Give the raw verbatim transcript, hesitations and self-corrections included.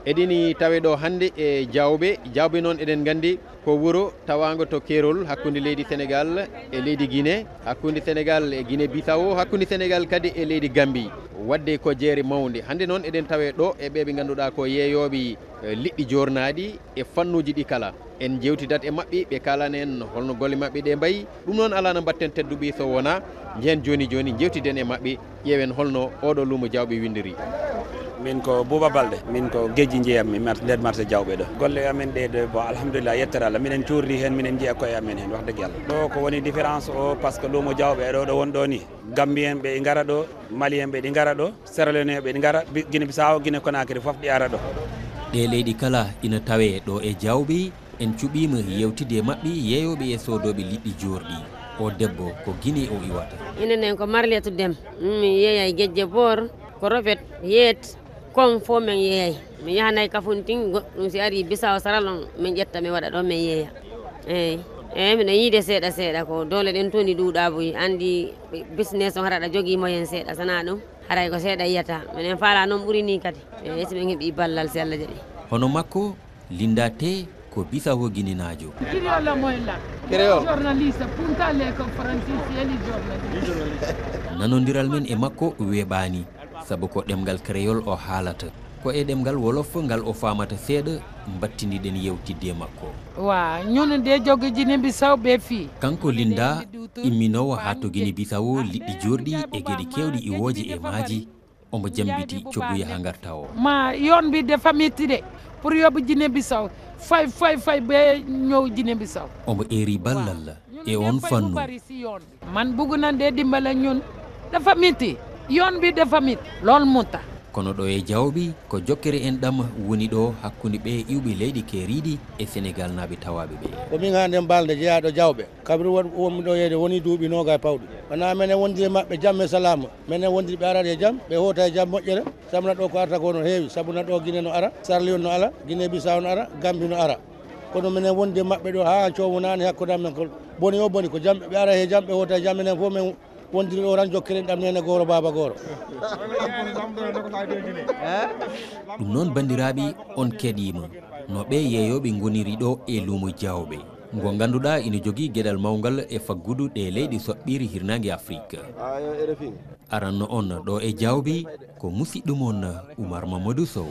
Eɗeni tawe ɗo hannde e Jawɓe. Jawɓe noon eɗen nganndi ko wuro tawaango to keerol hakkunde leydi Senegaal e leydi Gine, hakkunde Senegaal e Gine Bisawo, hakkunde Senegaal kadi e leydi Gambi. Waɗde ko jeere mawnde. Hannde noon eɗen tawe ɗo e ɓe ɓe ngannduɗaa ko yeeyooɓe, eh, liɗɗi joornaaɗi e fannuuji ɗi kala. En njewtidat e maɓɓe, ɓe kaalana en holno golle maɓɓe ɗe mbayi. Ɗum noon alaano mbaɗten tedduɓe so wonaa njehen jooni jooni njewtiden e maɓɓe, ƴeewen holno oɗo luumo Jawɓe winndiri. Min ko Bouba Balde, min ko Gejji njeeyammi mar-, nder marché Jawɓe ɗo. Golle amen ɗe, ɗe, bon, alhamdulillah, yettere Allah, minen cuurdi heen, minen njiya koye amen heen, wax dëgg Yàlla. Ɗo ko woni différence o, parce que luumo Jawɓe ɗo, ɗo won ɗo ni, Gambien ɓe ngara ɗo, Malien ɓe ɗi ngara ɗo, Sierra Leone ɓe ɗi ngara, Bi-, Guinée Bissau, Guinée Conakry, fof ɗi ara ɗo. Ɗe leyɗi kala ina tawe ɗo e Jawɓe. En cuɓiima yeewtidde e maɓɓe yeeyooɓe e soodooɓe liɗɗi joorɗi. O debbo ko Gine o iwata. Inen en ko Marlietou Deme. Mi yeeyay Gejje Boor, ko Robet, Yeet, kon fof min yeeyay. Mi yahanay Kafountine, goɗɗum si ari Bissau Sierra Leone, min ƴetta, mi waɗa ɗo, min yeeya. Eey. Eey, miɗo yiide seeɗa seeɗa ko doole ɗen toon ɗi ɗuuɗaa buy. Anndi business on hara aɗa jogii moyen seeɗa, sanaa ɗum, haray ko seeɗa yiyata. Minen faalaa noon ɓuri nii kadi. Eey, si min heɓii ballal, si Allah jaɓii. Hono makko, Linda Tee ko Bisawo Gininaajo. Crioulo mooy lan? Créole. Journaliste, punta le ko français, c'est le journaliste. Nanondiral men e makko weeɓaani, sabu ko ɗemngal créole o haalata. Ko e ɗemngal wolof ngal o faamata seeɗa, mbattiniɗen yeewtidde e makko. Waaw, ñun de jóge Guinée Bissau be fii. Kanko Linda, imminoowo haa to Gine Bisawo liɗɗi joorɗi e geɗe keewɗi iwooje e maaji, omo jammbiti coggu yaha ngarta o. Ma yoon bi dafa metti de, pour yóbbu Guinée Bissau, fay, fay, fay ba ñëw Guinée Bissau. Omo eeri ballal e on fannu. Man bugg na de dimbale ñun, dafa metti, yoon bi dafa metti, lool moo tax. Kono ɗo e Jawɓe, ko jokkere enɗam woni ɗo hakkunde ɓe iwɓe leyɗe keeriiɗi e Senegaalnaaɓe tawaaɓe ɓe. Ko min hannde Balde jeyaaɗo Jawɓe. Kabiru won-, wonmi ɗo yeeyde woni duuɓi noogay pawɗi. Wonaa menen wondi e maɓɓe jam e salaama. Menen wondi ɓe arata e jam, ɓe hoota e jam moƴƴere. Sabu na ɗo ko arata ko no heewi. Sabu na ɗo Gine no ara, Sierra Leone no ara, Gine Bissau no ara, Gambi no ara. Kono menen wondi e maɓɓe ɗo haa coomu naani hakkunde amen ko boni o boni ko jam. Ɓe ara e jam, ɓe hoota e jam, menen fof men wondiri ɗo tan jokkere enɗam neene gooro, baaba gooro. Ɗum noon, banndiraaɓe, on keɗiima no ɓe yeeyooɓe ngoniri ɗo e luumo Jawɓe. Ngo ngannduɗaa ina jogii geɗal mawngal e faggudu ɗe leyɗe soɓɓiire hirnaange Afrik. Aranno on ɗo e Jawɓe ko musiɗɗo mon Oumar Mamadou Sow.